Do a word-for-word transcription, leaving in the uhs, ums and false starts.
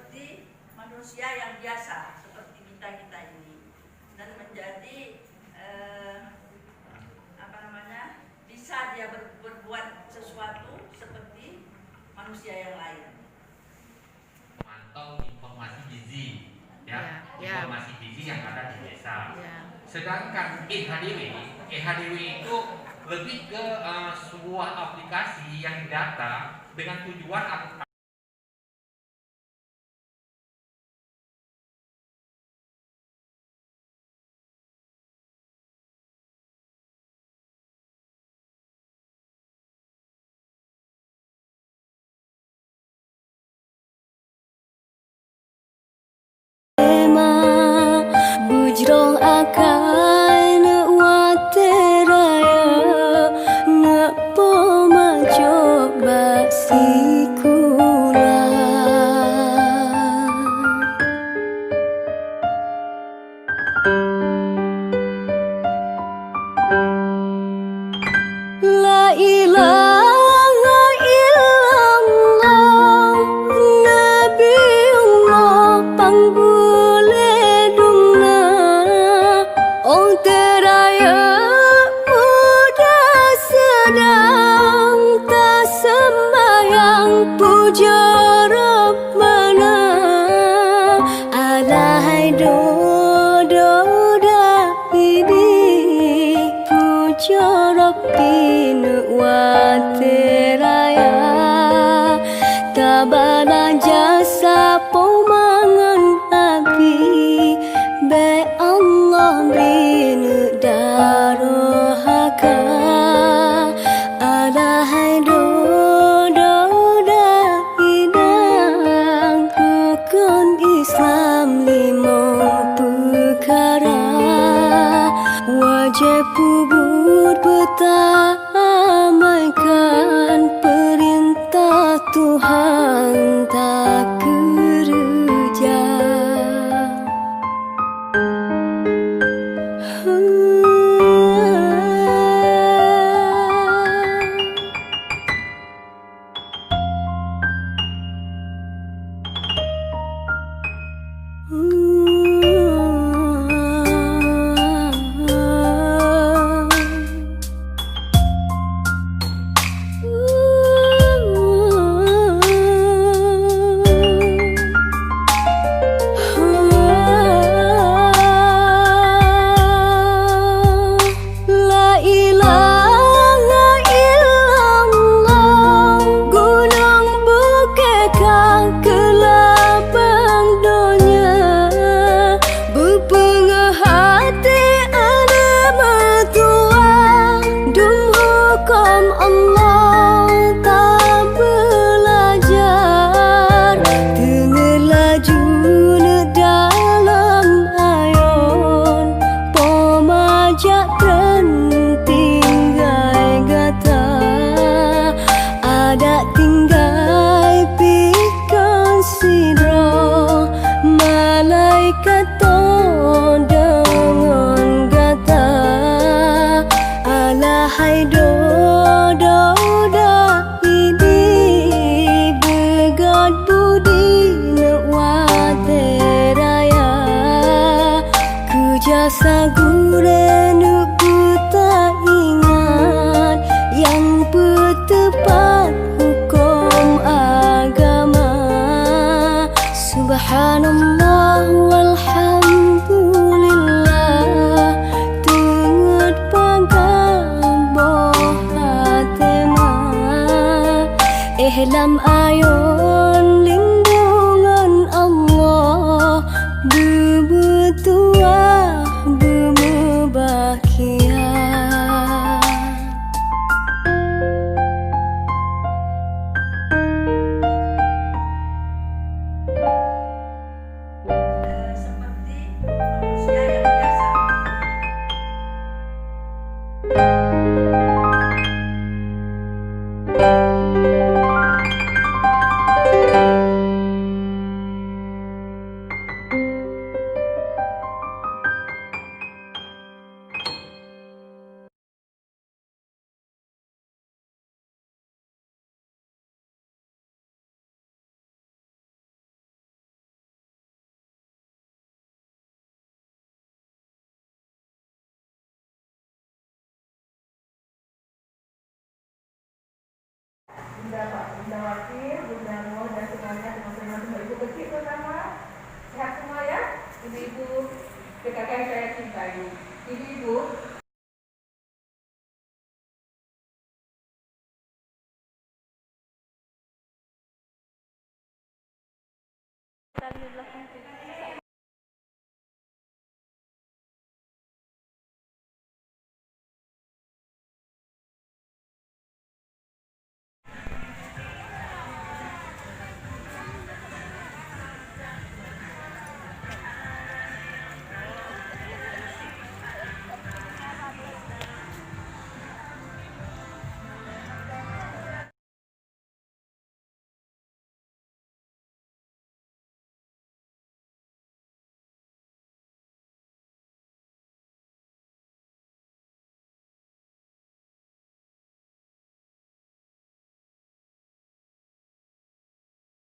Jadi, manusia yang biasa seperti kita-kita ini dan menjadi, eh, apa namanya, bisa dia ber-, berbuat sesuatu seperti manusia yang lain. Memantau informasi gizi, ya, ya, ya, informasi gizi yang ada di desa. Ya. Sedangkan E H D W, E H D W itu lebih ke, eh, sebuah aplikasi yang didata dengan tujuan ap- Ema bujroh akai neuk watée raya, neuk poma cok bak sikula. La ilaha illallah, Nabiullah pang buleudong na. Ong teurayeuk muda seudang taseumbahyang pujoe Rabbana. Alahai dodo da idi pujoe Rabbi neuk watée raya. Tabala jasa po mangan abi, bék Allah bri neuk darohaka. Alahai dodo da idang rukon Islam limong peukara, wajéb peubuet beutamaikan peurintah Tuhan takeureuja. La ilaha illallah, gunong bukét ka keulabang donya. Beupeungeuh até aneuk meutuwah, dum huköm Allah tabeulajar. Teungeut laju neuk dalam ayon, poma jak treun tinggai gata. Adak tinggai pih kon sidroe, malaikat to deungon gata. Alahai dodo da idi, beugöt budi neuk watée raya. Keu jasa gurée neuk beutaingat, nyang peuteupat huköm agama. Subhanallah walhamdulillah, teungeut paga boh até ma. Éh lam ayon lindongan Allah, beumeutuwah beumeubakhia. Seperti manusia yang biasa. Bunda Pak, Bunda Wakil, Bunda Nur, dan semuanya, teman-teman, semua ibu kecil terutama. Sehat semua ya, ibu-ibu kekasih saya cintai. Ibu-ibu. Kita di belakang.